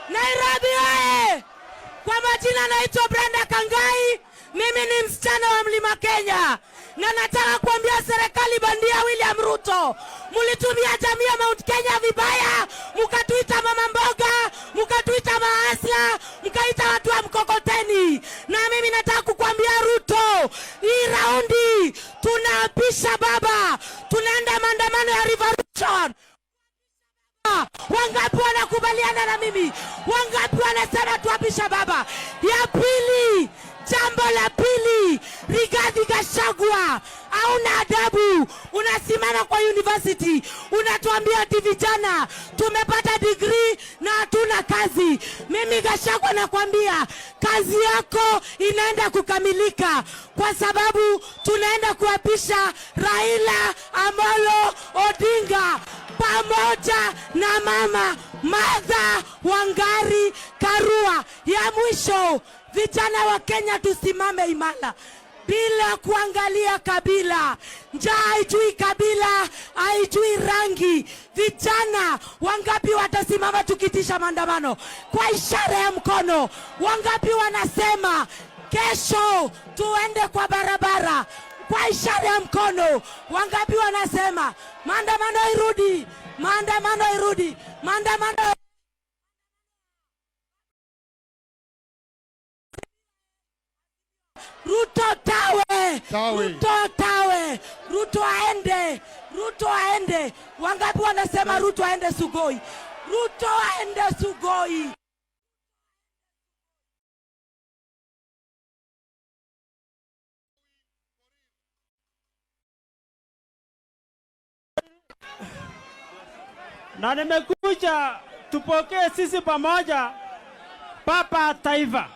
Nairobi oye! Kwa majina naitwa Brenda Kangai, mimi ni msichana wa Mlima Kenya, na nataka kuambia serikali bandia William Ruto, mulitumia jamii ya Mount Kenya vibaya, mukatuita mama mboga, mukatuita mahustler, mkaita watu wa mkokoteni. Na mimi nataka kukwambia Ruto, hii raundi tunaapisha baba, tunaenda maandamano ya revolution. Wangapi wanakubaliana na mimi? Wangapi wanasema tuapisha baba? Ya pili, jambo la pili, Rigathi Gachagua, hauna adabu. Unasimama kwa university unatuambia ati vijana tumepata degree na hatuna kazi. Mimi Gachagua nakwambia kazi yako inaenda kukamilika, kwa sababu tunaenda kuapisha Raila Amolo Odinga pamoja na mama Martha Wangari Karua. Ya mwisho, vijana wa Kenya tusimame imara bila kuangalia kabila. Njaa haijui kabila, haijui rangi. Vijana wangapi watasimama tukitisha maandamano kwa ishara ya mkono? Wangapi wanasema kesho tuende kwa barabara kwa ishara ya mkono? Wangapi wanasema maandamano irudi, maandamano irudi, maandamano? Ruto tawe, Tawe. Ruto tawe, Ruto aende, Ruto aende. Wangapi wanasema Ruto aende Sugoi? Ruto aende Sugoi. Na nimekuja tupokee sisi pamoja Papa Taifa.